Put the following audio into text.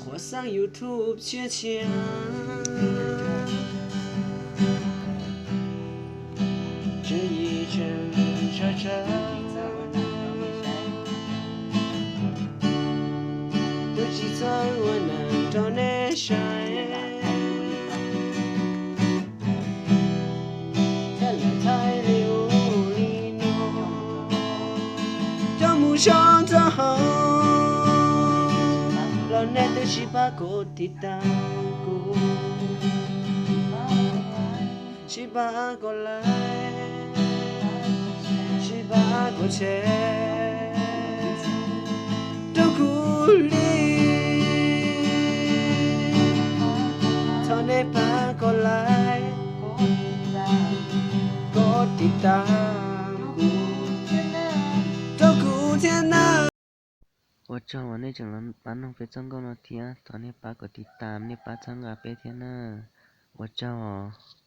Ua xab YouTube tshiab tshiab, tswv yim tseem tsawg tsawg, twb tsis txawj ua neeg rau nej saib. Thiaj li thaij li ub li no, coj mus tso rau hauv, los nej twb tsis pab kom tiv tas kuv, tsis pab kom like, tsis pab kom share rau kuv li. Thov nej pab kom like, kom tiv tas kuv, rau kuv thiab nawb. Ua tsaug uas nej tseem los pab noog peb txoj nkauj no thiab, thov nej pab kom tiv tas, nej pab txhawb nqa peb thiab nawb. Ua tsaug os.